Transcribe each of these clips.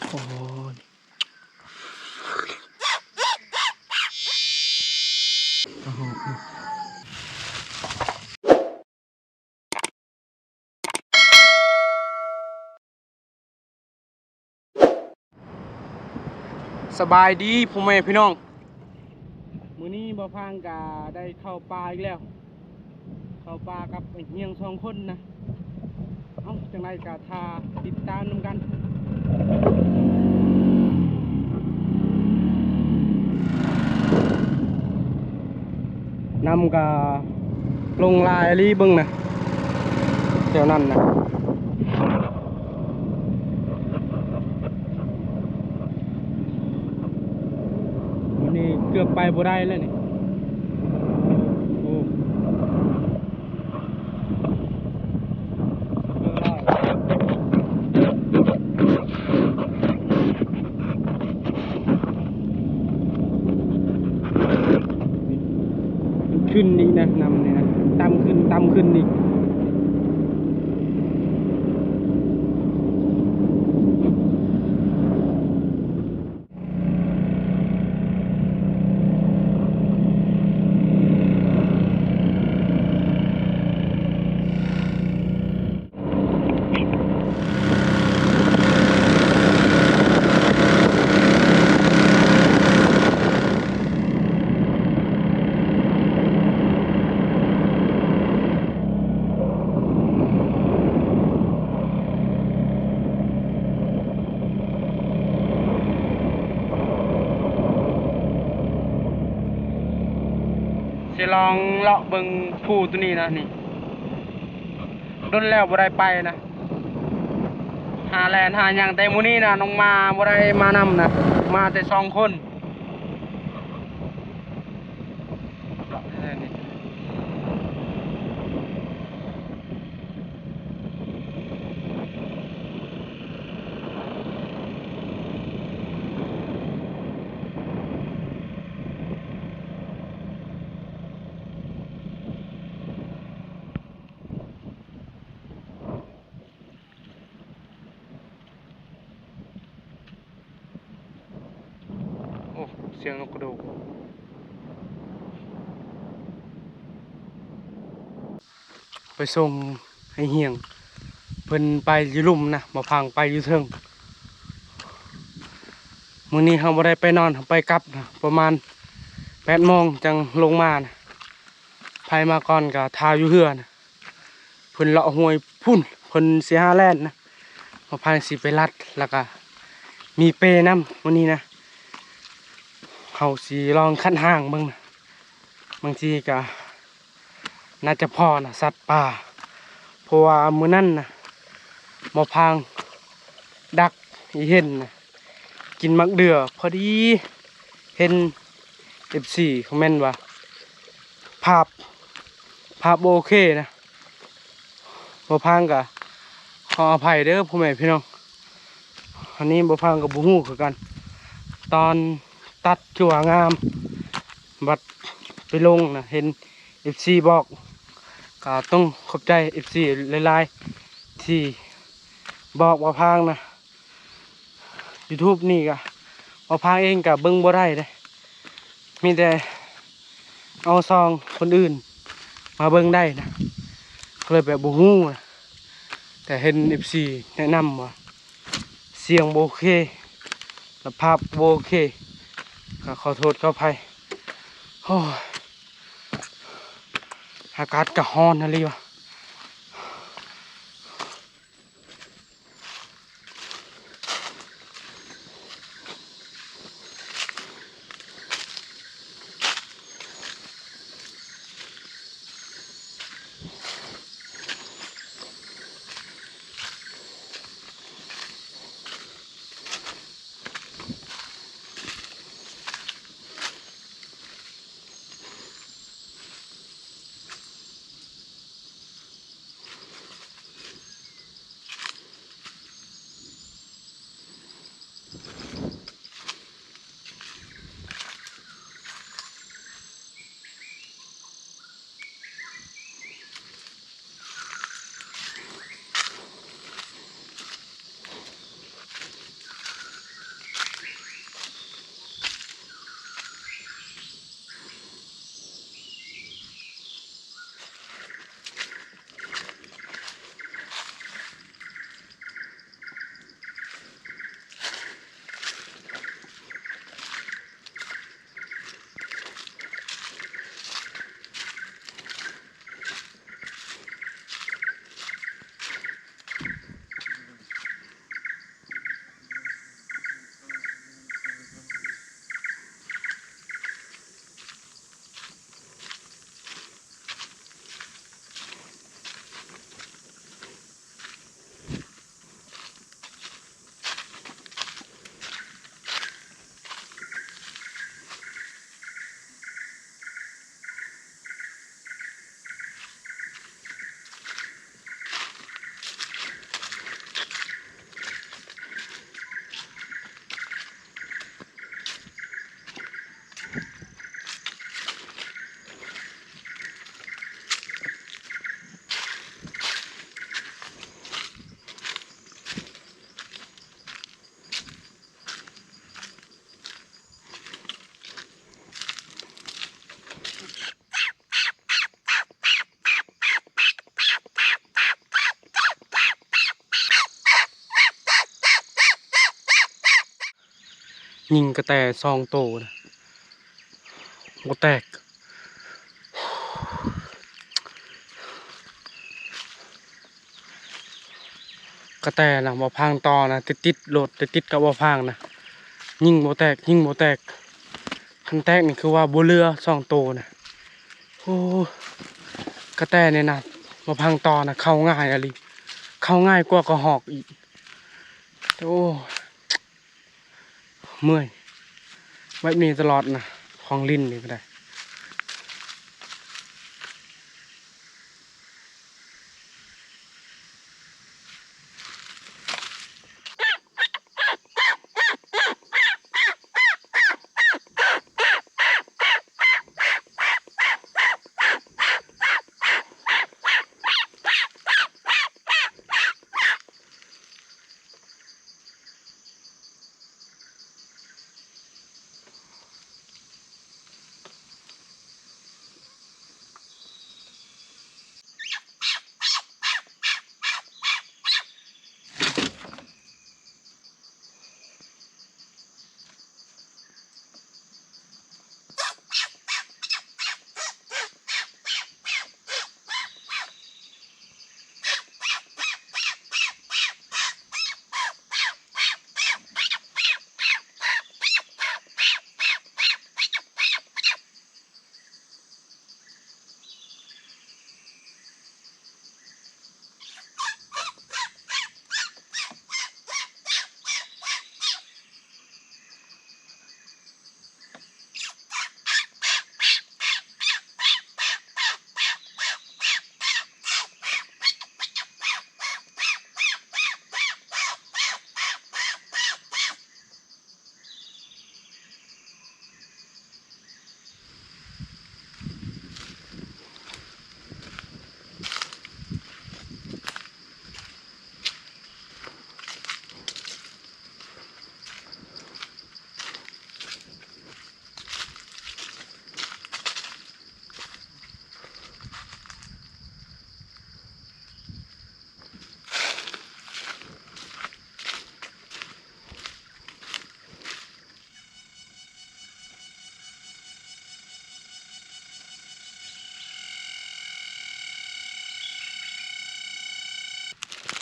ໂອ້ຍ ສະບາຍດີພໍ່ແມ່ພີ່ນ້ອງ, ມື້ນີ້ບ່າວພາງກະໄດ້ເຂົ້າປ່າອີກແລ້ວ, ເຂົ້າປ່າກັບອ້າຍຮຽງສອງຄົນນະ. ເອົ້າ ຈັ່ງໃດກະຖ້າຕິດຕາມນຳກັນ. ນ້ຳກະລົງຫຼາຍອີ່ຫຼີເບິ່ງນະ ແຖວນັ້ນນະ. ນີ້ເກືອບໄປບໍ່ໄດ້ແລ້ວນີ້. ໂອ້ ຂຶ້ນອີກນະ ນ້ຳນີ້ນະ ຕ່ຳຂຶ້ນ ຕ່ຳຂຶ້ນອີກ. ຊິລອງເລາະເບິ່ງພູໂຕນີ້ນະ ນີ້ ດົນແລ້ວບໍ່ໄດ້ໄປນະ ຫາແລ່ນຫາຫຍັງ. ແຕ່ມື້ນີ້ນະ ນ້ອງມາບໍ່ໄດ້ມານຳນະ ມາແຕ່ສອງຄົນ. ໂອ້ ສຽງນົກກະໂດກ. ໄປສົ່ງອ້າຍຮຽງ ເພິ່ນໄປຢູ່ລຸ່ມນະ ບ່າວພາງໄປຢູ່ເທິງ. ມື້ນີ້ເຮົາບໍ່ໄດ້ໄປນອນ ເຮົາໄປກັບນະ ປະມານແປດໂມງຈັ່ງລົງມານະ. ໃຜມາກ່ອນກະຖ້າຢູ່ເຮືອນະ. ເພິ່ນເລາະຫ້ວຍພຸ້ນ ເພິ່ນຊິຫາແລ່ນນະ. ບ່າວພາງຊິໄປລັດ ແລ້ວກະມີເປນຳມື້ນີ້ນະ. ເຮົາຊິລອງຄັດຫາງເບິ່ງນະ ບາງທີກະໜ້າຈະພໍ້ນະ ສັດປ່າ. ເພາະວ່າມື້ນັ້ນນະ ບ່າວພາງດັກອີເຫັນນະ ກິນໝາກເດື່ອພໍດີ ເຫັນເອັຟຊີຄອມເມັນວ່າ ພາບ ພາບບໍ່ໂອເຄນະ. ບ່າວພາງກະຂໍອະໄພເດີພໍ່ແມ່ພີ່ນ້ອງ, ອັນນີ້ບ່າວພາງກະບໍ່ຮູ້ຄືກັນ. ຕອນຕັດຄືວ່າງາມ ບັດໄປລົງນະ ເຫັນເອັຟຊີບອກ, ກະຕ້ອງຂອບໃຈເອັຟຊີຫຼາຍໆ ທີ່ບອກບ່າວພາງນະ. ຢູທູບນີ້ກະ ບ່າວພາງເອງກະເບິ່ງບໍ່ໄດ້ເດ້, ມີແຕ່ເອົາຊ່ອງຄົນອື່ນມາເບິ່ງໄດ້ນະ, ກະເລີຍແບບບໍ່ຮູ້ນະ. ແຕ່ເຫັນເອັຟຊີແນະນຳວ່າສຽງບໍ່ໂອເຄ ແລະ ພາບບໍ່ໂອເຄ ກະຂໍໂທດຂໍອະໄພ. ໂອ້ຍ ອາກາດກະຮ້ອນອີ່ຫຼີວ່າ. ຍິງກະແຕສອງໂຕນະ ບໍ່ແຕກ. ກະແຕນະ ບໍ່ພັງຕໍ່ນະ ຕິດໆໂລດ ຕິດໆກັບບໍ່ພັງນະ ຍິງບໍ່ແຕກ ຍິງບໍ່ແຕກ. ຄັນແຕກນີ້ຄືວ່າບໍ່ເຫຼືອສອງໂຕນະ. ໂອ້ ກະແຕນີ້ນະ ບໍ່ພັງຕໍ່ນະ ເຂົ້າງ່າຍອີ່ຫຼີ ເຂົ້າງ່າຍກວ່າກະຮອກອີກ. ໂອ້ ເມື່ອຍ ແບບນີ້ຕະຫຼອດນະ ຂອງຫຼິ້ນນີ້ກະໄດ້.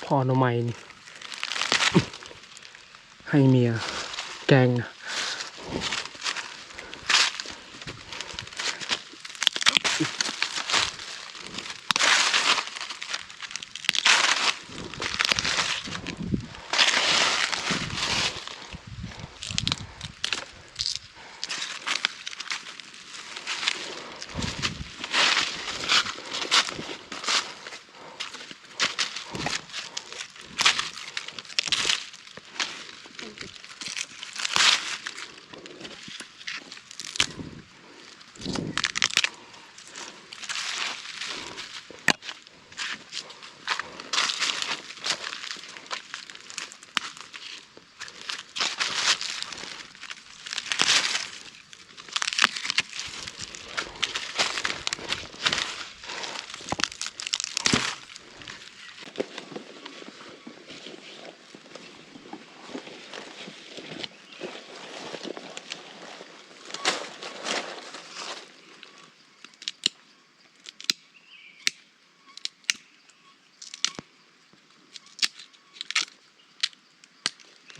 ພໍໜໍ່ໄມ້ນີ້ ໃຫ້ເມຍແກງນະ.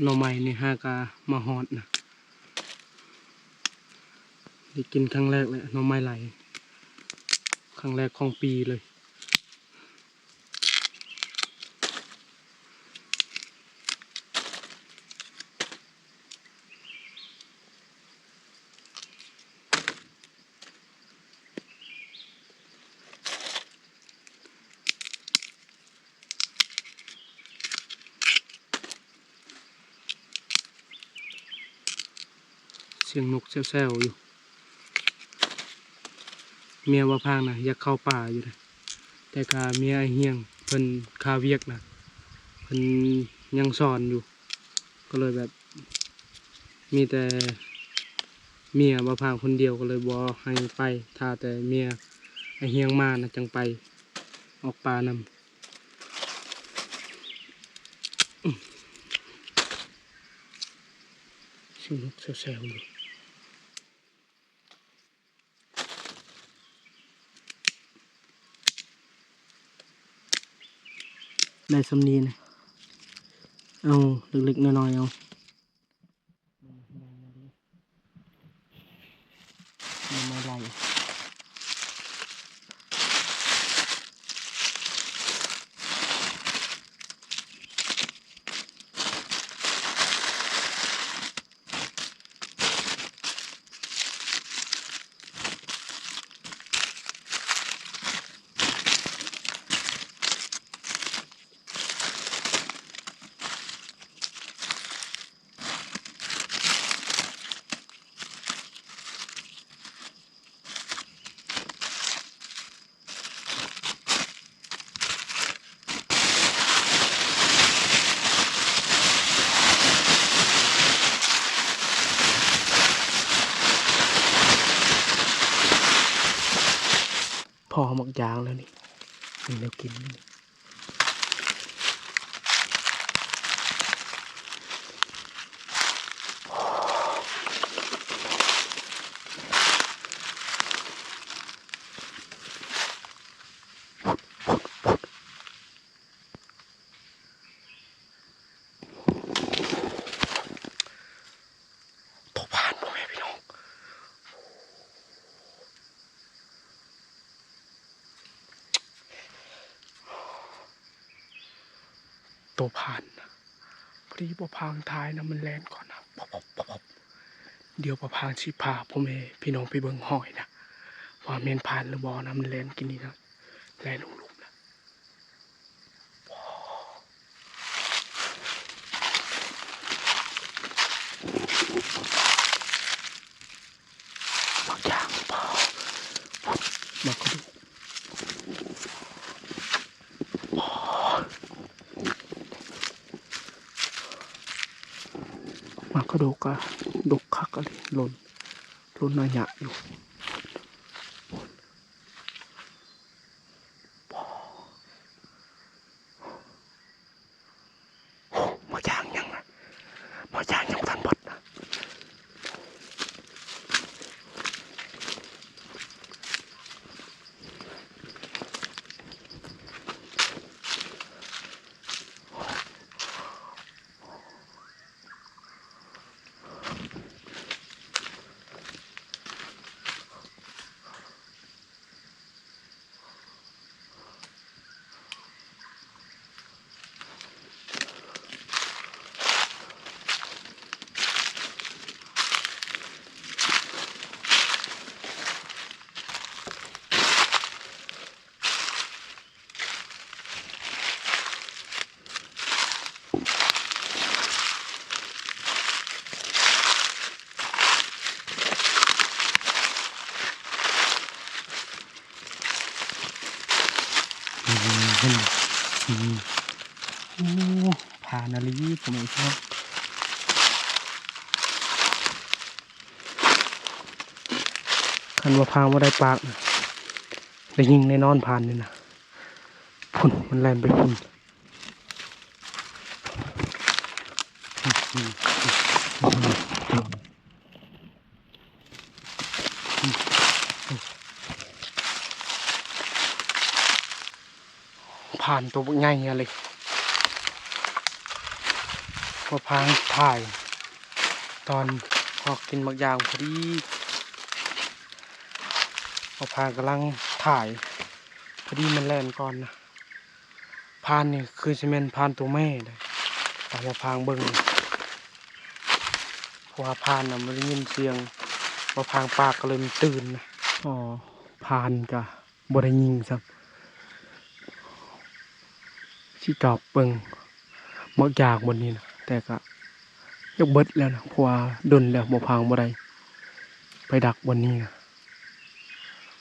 ໜໍ່ໄມ້ນີ້ຫາກະມາຮອດນະ ໄດ້ກິນຄັ້ງແລກແຫຼະ ໜໍ່ໄມ້ໄຫຼ ຄັ້ງແລກຂອງປີເລີຍ. ສຽງນົກແຊວໆຢູ່. ເມຍບ່າວພາງນະ ຢາກເຂົ້າປ່າຢູ່ເດ້ ແຕ່ກະເມຍອ້າຍຮຽງເພິ່ນຄາວຽກນະ ເພິ່ນຍັງສອນຢູ່ ກໍເລີຍແບບ ມີແຕ່ເມຍບ່າວພາງຄົນດຽວ ກໍເລີຍບໍ່ໃຫ້ໄປ ຖ້າແຕ່ເມຍອ້າຍຮຽງມານະ ຈັ່ງໄປອອກປ່ານຳ. ສະໜຸກແຊວໆຢູ່. ໄດ້ສ່ຳນີ້ນະ ເອົາເລັກໆນ້ອຍໆເອົາ. ໜໍ່ໄມ້ໄລ່. ພໍໝາກຢາງແລ້ວນີ້ ມີແນວກິນ. ໂຕພານ ພໍ່ແມ່ພີ່ນ້ອງ ໂຕພານນະ. ພໍດີພໍ່ພາງຖ່າຍນະ ມັນແລ່ນກ່ອນນະ ປັບໆໆ ດຽວພໍ່ພາງຊິພາພໍ່ແມ່ພີ່ນ້ອງໄປເບິ່ງຮອຍນະ ວ່າແມ່ນພານຫຼືບໍ່ນະ ມັນແລ່ນກິນນີ້ນະ ແລ່ນລົງຫຼຸມນະ. ໝາກຢາງ ໝາກກະດູກ ໝາກກະດູກກະດົກຄັກອີ່ຫຼີ ຫຼົ່ນ ຫຼົ່ນໄລຍະຢູ່. ໝາກຢາງຍັງນະ ໝາກຢາງຍັງບໍ່ທັນເບິດນະ. ອືມ ອືມ ໂອ້ ພານອີ່ຫຼີ ພໍ່ແມ່ພີ່ນ້ອງ ຄັນວ່າພານບໍ່ໄດ້ປາກນະ ໄດ້ຍິງແນ່ນອນພານນີ້ນະ ພຸ້ນ ມັນແລ່ນໄປພຸ້ນ. ພານໂຕບັກໃຫຍ່ເລີຍ ພໍ່ພາງຖ່າຍຕອນອອກກິນໝາກຢາງພໍດີ ພໍ່ພາງກຳລັງຖ່າຍ ພໍດີມັນແລ່ນກ່ອນນະ. ພານນີ້ຄືຊິແມ່ນພານໂຕແມ່ເດ້ ຕາມພໍ່ພາງເບິ່ງ ເພາະວ່າພານນະບໍ່ໄດ້ຍິນສຽງພໍ່ພາງປາກ ກໍເລີຍມັນຕື່ນນະ. ອໍ ພານກະບໍ່ໄດ້ຍິງຊ້ຳ ຊິຈອບເບິ່ງໝາກຢາງບ່ອນນີ້ນະ ແຕ່ກະຢາກເບິດແລ້ວນະ ເພາະວ່າດົນແລ້ວພໍ່ພາງບໍ່ໄດ້ໄປດັກບ່ອນນີ້ນະ.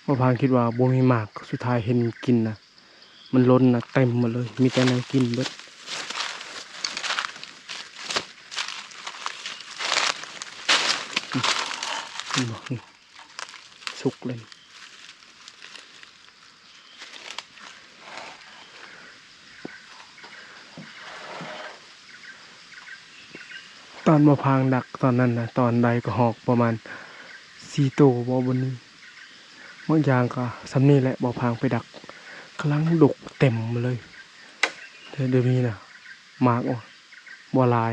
ພໍ່ພາງຄິດວ່າບໍ່ມີໝາກ ສຸດທ້າຍເຫັນກິນນະ ມັນລົ້ນນະ ເຕັມໝົດເລີຍ ມີແຕ່ແນວກິນເບິດ. ເຫັນບໍ່ ນີ້ ສຸກເລີຍ. ໂ ຕອນບ່າວພາງດັກຕອນນັ້ນນະ ຕອນໄດ້ກະຮອກປະມານສີ່ໂຕບໍ່ ບ່ອນນີ້. ບາງຢ່າງກະສ່ຳນີ້ແຫຼະ ບ່າວພາງໄປດັກ ກຳລັງດົກເຕັມເລີຍ. ແຕ່ດຽວນີ້ນະ ໝາກບໍ່ຫຼາຍ.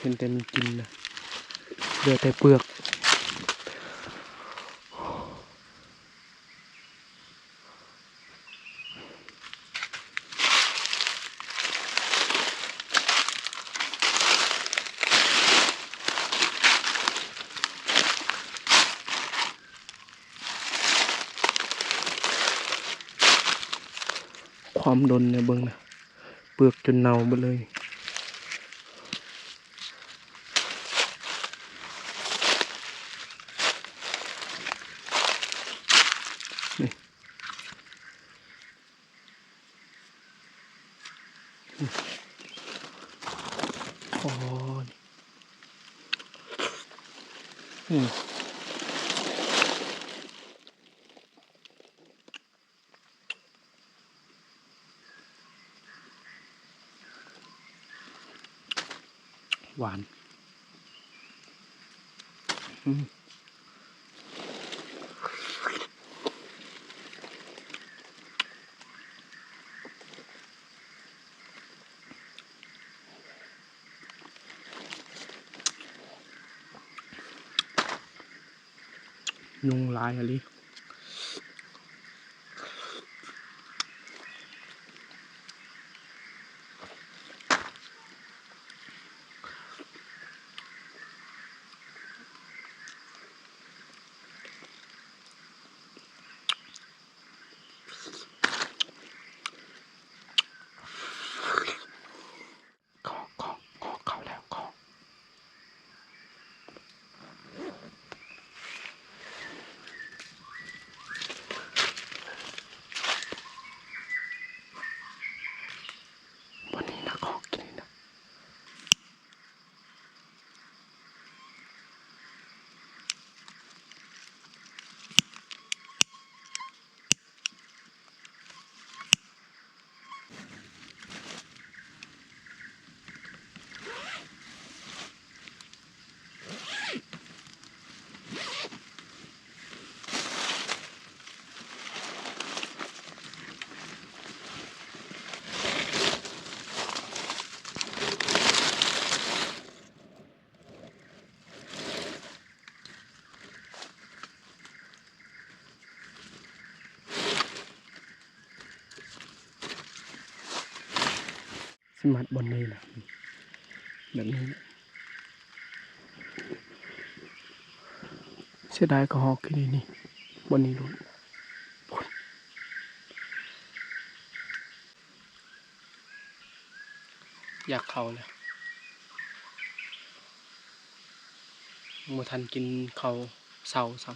ເຫັນແຕ່ມັນກິນນະ ເຫຼືອແຕ່ເປືອກ. ຄວາມດົນນະ ເບິ່ງນະ ເປືອກຈົນເນົ່າເບິດເລີຍ. ໂອ້ຍ ອືມ ຫວານ ອືມ. ຍຸງຫຼາຍອີ່ຫຼີ. ເຂົ້າ ເຂົ້າ ເຂົ້າ ເຂົ້າແລ້ວ ເຂົ້າ ບ່ອນນີ້ນະ ເຂົ້າກິນນີ້ນະ. ຊິມັດບ່ອນນີ້ນະ ແບບນີ້ນະ. ເສຍດາຍກະຮອກຢູ່ນີ້ ນີ້ ບ່ອນນີ້ໂລດ. ຢາກເຂົ້າແລ້ວ ຍັງບໍ່ທັນກິນເຂົ້າເຊົ້າຊ້ຳ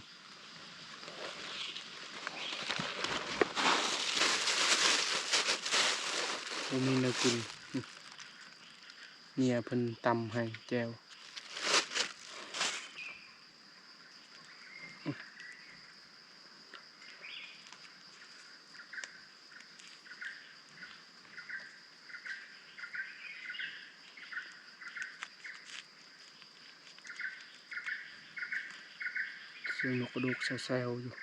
ບໍ່ມີແນວກິນ. ເມຍເພິ່ນຕຳໃຫ້ແຈ່ວ. ສຽງນົກກະດູກແຊວໆຢູ່.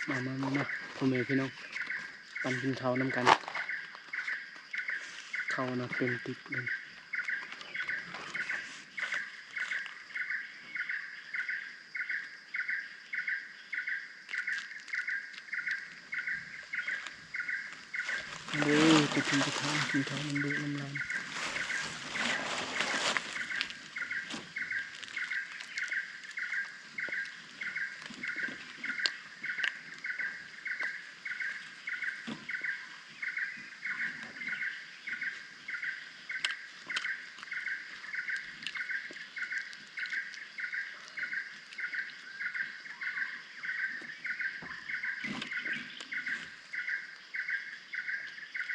ມາ ມາ ມາ ມາ ພໍ່ແມ່ພີ່ນ້ອງ ປັນກິນເຂົ້ານຳກັນ. ເຂົ້ານະເຕັມຕິບເລີຍ. ເດີ ໄປກິນໄປທານ ກິນເຂົ້ານຳລູກນຳຫຼານ. ເ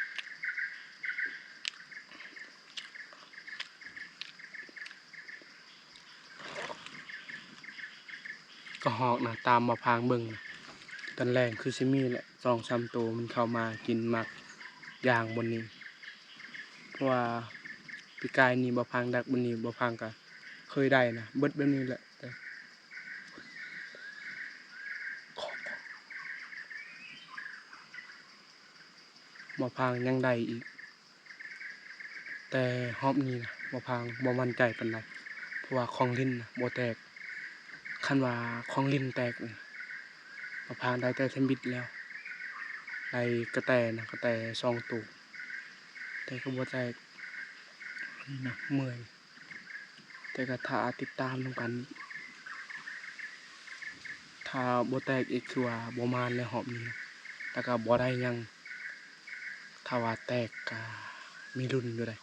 ຮອກນະ ຕາມບ່າວພາງເບິ່ງນະ ຕອນແລງຄືຊິມີແຫຼະ ສອງສາມໂຕ ມັນເຂົ້າມາກິນໝາກຢາງບ່ອນນີ້ ເພາະວ່າປີກາຍນີ້ບ່າວພາງດັກບ່ອນນີ້ ບ່າວພາງກະເຄີຍໄດ້ນະ ເບິດແບບນີ້ແຫຼະ ແຕ່ ບ່າວພາງຍັງໄດ້ອີກ ແຕ່ຮອບນີ້ນະ ບ່າວພາງບໍ່ໝັ້ນໃຈປານໃດ ເພາະວ່າຂອງຫຼິ້ນນະບໍ່ແຕກ ຄັນວ່າຂອງຫຼິ້ນແຕກນະ ບ່າວພາງໄດ້ແຕ່ທຳອິດແລ້ວ ໄດ້ກະແຕນະ ກະແຕສອງໂຕ ແຕ່ກະບໍ່ແຕກ ອັນນີ້ນະເມື່ອຍ. ແຕ່ກະຖ້າຕິດຕາມນຳກັນ ຖ້າບໍ່ແຕກອີກຄືວ່າບໍ່ໝານແລ້ວຮອບນີ້ ແລ້ວກະບໍ່ໄດ້ຫຍັງ ຖ້າວ່າແຕກກະມີລຸ້ນຢູ່ໃດ.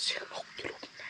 ສຽງນົກຢູ່ລຸ່ມນະ.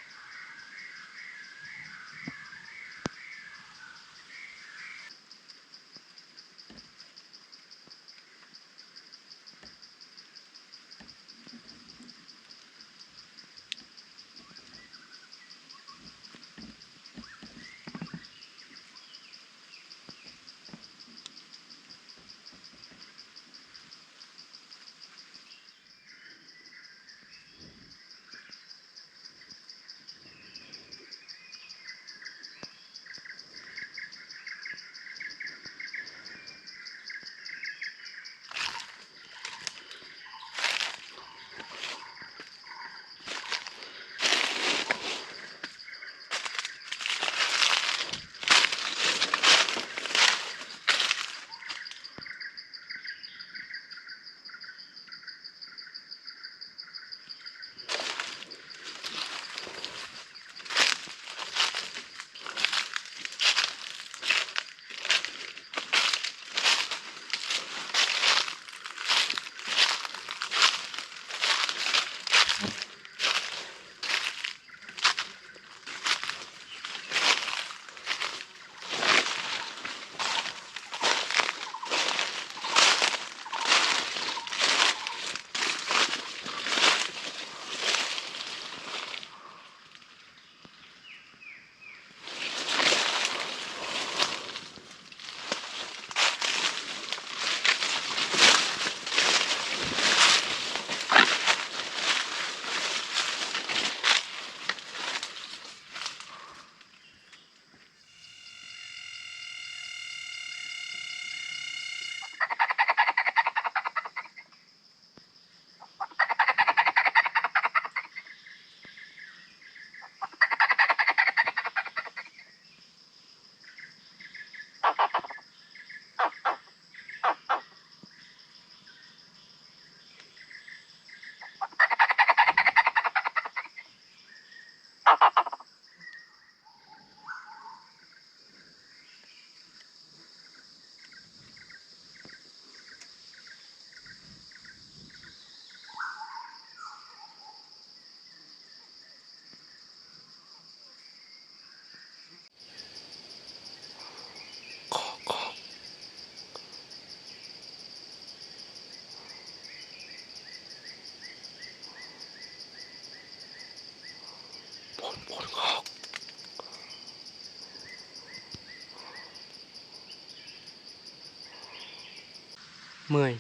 ເມື່ອຍ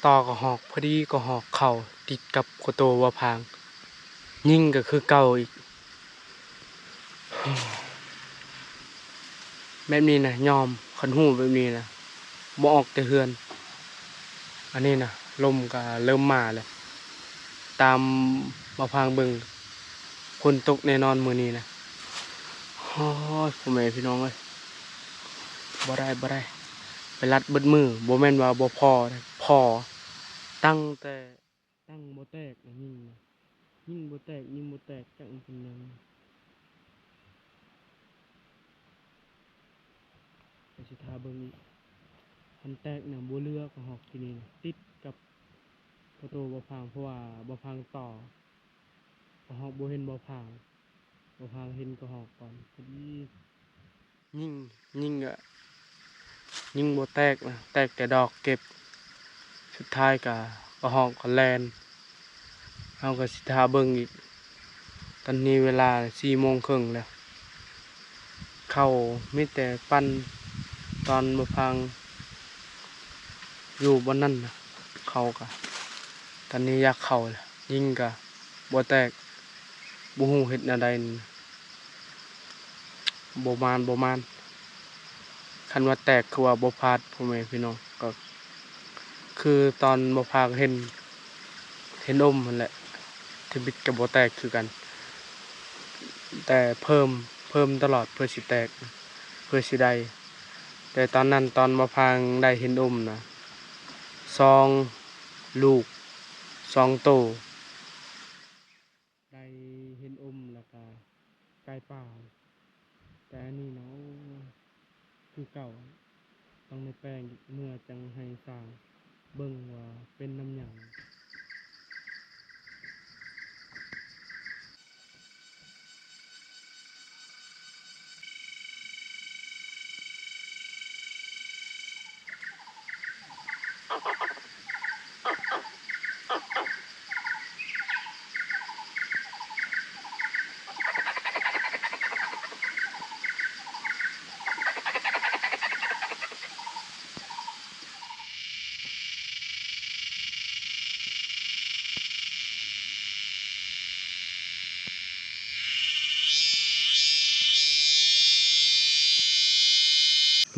ຕໍ່ກະຮອກ ພໍດີກະຮອກເຂົ້າຕິດກັບກະໂຕບໍ່ພາງ ຍິງກະຄືເກົ່າອີກ. ແບບນີ້ນະ ຍອມ ຄັນຮູ້ແບບນີ້ນະ ບໍ່ອອກແຕ່ເຮືອນ. ອັນນີ້ນະ ລົມກະເລີ່ມມາແລ້ວ ຕາມບ່າວພາງເບິ່ງ ຝົນຕົກແນ່ນອນມື້ນີ້ນະ. ໂອ້ຍ ພໍ່ແມ່ພີ່ນ້ອງເອີຍ ບໍ່ໄດ້ ບໍ່ໄດ້ ໄປລັດເບິດມື້ ບໍ່ແມ່ນວ່າບໍ່ພໍເດ້ ພໍ ຕັ້ງແຕ່ ຕັ້ງບໍ່ແຕກນະ ຍິງນະ ຍິງບໍ່ແຕກ ຍິງບໍ່ແຕກ ຈັກມັນເປັນຫຍັງ. ກະຊິຖ້າເບິ່ງອີກ ຄັນແຕກນະ ບໍ່ເຫຼືອກະຮອກທີ່ນີ້ນະ ຕິດກັບກະໂຕບໍ່ພາງ ເພາະວ່າບໍ່ພາງຕໍ່ ກະຮອກບໍ່ເຫັນບໍ່ພາງ ບໍ່ພາງເຫັນກະຮອກກ່ອນ ພໍດີ ຍິງ ຍິງກະຍິງບໍ່ແຕກນະ ແຕກແຕ່ດອກເກັບ. ສຸດທ້າຍກະ ກະຮອກກະແລ່ນ ເຮົາກະຊິຖ້າເບິ່ງອີກ. ຕອນນີ້ເວລາສີ່ໂມງເຄິ່ງແລ້ວ ເຂົ້າມີແຕ່ປັ່ນ ຕອນບໍ່ພາງຢູ່ບ່ອນນັ້ນນະ ເຂົ້າກະ ຕອນນີ້ຢາກເຂົ້າແລ້ວ ຍິງກະ ບໍ່ແຕກ ບໍ່ຮູ້ເຮັດແນວໃດນີ້ ບໍ່ມານ ບໍ່ມານ. ຄັນວ່າແຕກຄືວ່າບໍ່ພາດ ພໍ່ແມ່ພີ່ນ້ອງ ກະຄືຕອນບໍ່ພາກເຫັນ ເຫັນອົມຫັ້ນແຫຼະ ທຳອິດກະບໍ່ແຕກຄືກັນ ແຕ່ເພີ່ມ ເພີ່ມຕະຫຼອດເພື່ອຊິແຕກ ເພື່ອຊິໄດ້. ແຕ່ຕອນນັ້ນ ຕອນບໍ່ພາກໄດ້ເຫັນອົມນະ ສອງລູກ ສອງໂຕ ໄດ້ເຫັນອົມແລ້ວກະໄກ່ປ່າ ແຕ່ອັນນີ້ນະ ໂອ້ ຄືເກົ່າ ຕ້ອງໄດ້ແປງອີກ ເມື່ອຈັ່ງໃຫ້ຊ່າງເບິ່ງວ່າເປັນນຳຫຍັງ.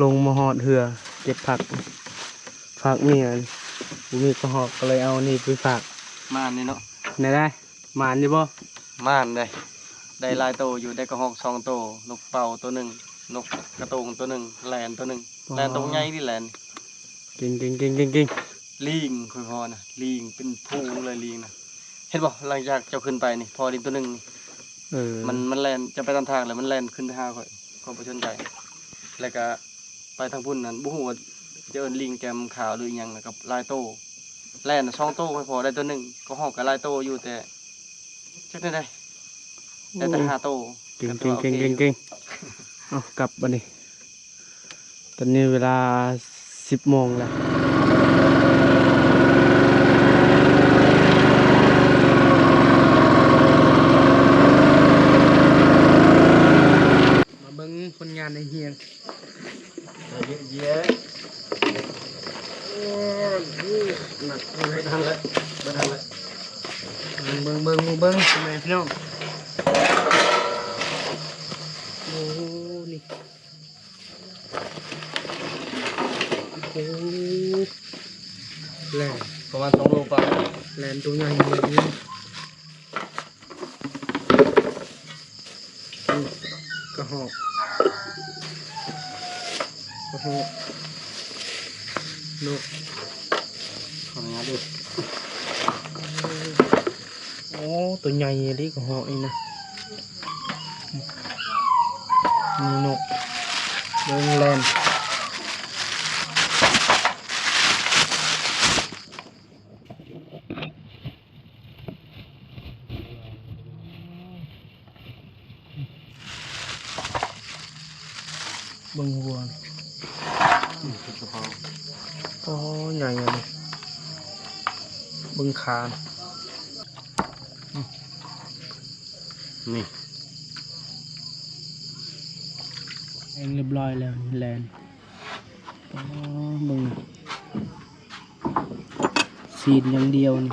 ລົງມາຮອດເຮືອ ເກັບຜັກ ຝາກເມຍ ບໍ່ມີກະຮອກ ກະເລີຍເອົານີ້ໄປຝາກ. ມານນີ້ເນາະ ແນວໃດ? ໝານຢູ່ບໍ່? ໝານເດ້ ໄດ້ຫຼາຍໂຕຢູ່ ໄດ້ກະຮອກສອງໂຕ ນົກເປົ້າໂຕໜຶ່ງ ນົກກະໂຕງໂຕໜຶ່ງ ແລນໂຕໜຶ່ງ. ອໍ ແລນໂຕໃຫຍ່ນີ້ແລນ ເກັ່ງໆໆໆໆ. ລີງ ຂ້ອຍພໍນະ ລີງເປັນຝູງເລີຍ ລີງນະ ເຫັນບໍ່? ຫຼັງຈາກເຈົ້າຂຶ້ນໄປນີ້ ພໍລີງໂຕໜຶ່ງນີ້ ເອີ ມັນ ມັນແລ່ນ ຈະໄປຕາມທາງແລ້ວ ມັນແລ່ນຂຶ້ນໄປຫາຂ້ອຍ ຂ້ອຍບໍ່ສົນໃຈ. ແລ້ວກະໄປທາງພຸ້ນນັ້ນ ບໍ່ຮູ້ວ່າຈະເອີ້ນລີງແກ້ມຂາວ ຫຼືອີ່ຫຍັງ ແລ້ວກະຫຼາຍໂຕ ແລ່ນສອງໂຕ ຂ້ອຍພໍໄດ້ໂຕໜຶ່ງ. ກະຮອກກະຫຼາຍໂຕຢູ່ ແຕ່ຈັກແນວໃດ ໄດ້ແຕ່ຫ້າໂຕ. ເກັ່ງໆໆໆໆ. ເອົາ ກັບບາດນີ້ ຕອນນີ້ເວລາສິບໂມງແລ້ວ ມາເບິ່ງຜົນງານໄອ້ຮຽງ. ເຍາະແຍະ ໂອ້ຍ ໜັກເລີຍ. ເບິດຫັ້ນແຫຼະ ເບິດຫັ້ນແຫຼະ. ເບິ່ງ ເບິ່ງ ເບິ່ງ ເບິ່ງ ພໍ່ແມ່ພີ່ນ້ອງ ໂອ້ ນີ້ ໂອ້ ແລ່ນ ປະມານສອງໂລປາຍ ແລ່ນໂຕໃຫຍ່ເລີຍ. ກະຮອກ ກະຮອກ ນົກ ຂໍອະນຸຍາດເດີ. ໂອ້ ໂຕໃຫຍ່ອີ່ຫຼີກະຮອກນີ້ນະ. ນີ້ນົກ ເບິ່ງແລ່ນ. ເບິ່ງຫົວ ໂອ້ ໃຫຍ່ອັນນີ້ ເບິ່ງຂາ ນີ້ ແປງຮຽບຮ້ອຍແລ້ວ ແລ່ນ. ອໍ ເບິ່ງ ປີນຢ່າງດຽວນີ້.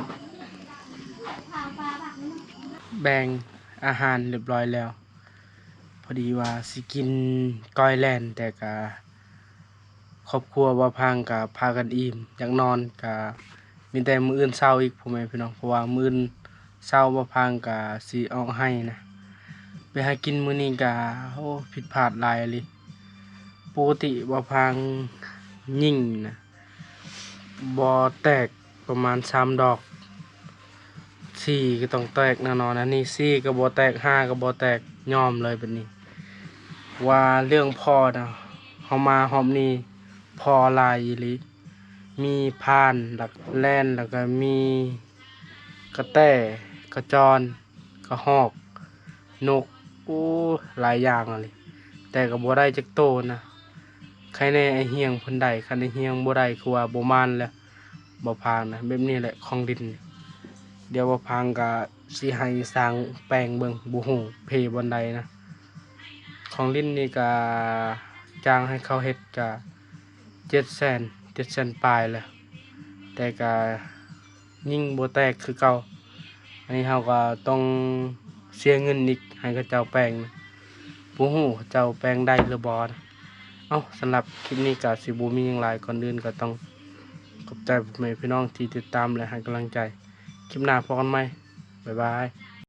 ແບ່ງອາຫານຮຽບຮ້ອຍແລ້ວ ພໍດີວ່າຊິກິນກ້ອຍແລ່ນ ແຕ່ກະຄອບຄົວບ່າວພັງກະພາກັນອີ່ມ ຢາກນອນກະມີແຕ່ມື້ອື່ນເຊົ້າອີກ ພໍ່ແມ່ພີ່ນ້ອງ ເພາະວ່າມື້ອື່ນເຊົ້າບ່າວພັງກະຊິອອກໄຮ່ນະ ໄປຫາກິນມື້ນີ້ກະ ໂອ້ ຜິດພາດຫຼາຍອີ່ຫຼີ. ປົກກະຕິບ່າວພັງຍິງນະ ບໍ່ແຕກປະມານສາມດອກ ສີ່ກໍຕ້ອງແຕກແນ່ນອນ. ອັນນີ້ສີ່ກໍບໍ່ແຕກ ຫ້າກໍບໍ່ແຕກ ຍອມເລີຍບັດນີ້. ວ່າເລື່ອງພໍ້ນະ ເຮົາມາຮອບນີ້ພໍ້ຫຼາຍອີ່ຫຼີ ມີພານ ແລ້ວແລ່ນ ແລ້ວກໍມີກະແຕ ກະຈອນ ກະຮອກ ນົກ ໂອ້ ຫຼາຍຢ່າງອີ່ຫຼີ ແຕ່ກໍບໍ່ໄດ້ຈັກໂຕນະ. ໃຄແນ່ອ້າຍຮຽງເພິ່ນໄດ້ ຄັນອ້າຍຮຽງບໍ່ໄດ້ຄືວ່າບໍ່ໝານແລ້ວ ບໍ່ຜ່ານນະ. ແບບນີ້ແຫຼະຂອງຫຼິ້ນ ດຽວບ່າວພັງກະຊິໃຫ້ຊ່າງແປງເບິ່ງ ບໍ່ຮູ້ເພບ່ອນໃດນະ. ຂອງຫຼິ້ນນີ້ກະຈ້າງໃຫ້ເຂົາເຮັດກະເຈັດແສນ ເຈັດແສນປາຍແຫຼະ ແຕ່ກະ ຍິງບໍ່ແຕກຄືເກົ່າ. ອັນນີ້ເຮົາກໍຕ້ອງເສຍເງິນອີກໃຫ້ເຂົາເຈົ້າແປງ ບໍ່ຮູ້ເຂົາເຈົ້າແປງໄດ້ຫຼືບໍ່. ເອົ້າ ສຳລັບຄລິບນີ້ກໍຊິບໍ່ມີຫຍັງຫຼາຍ ກ່ອນອື່ນກໍຕ້ອງຂອບໃຈພໍ່ແມ່ພີ່ນ້ອງທີ່ຕິດຕາມ ແລະ ໃຫ້ກຳລັງໃຈ. ຄລິບໜ້າພໍ້ກັນໃໝ່ ບາຍບາຍ.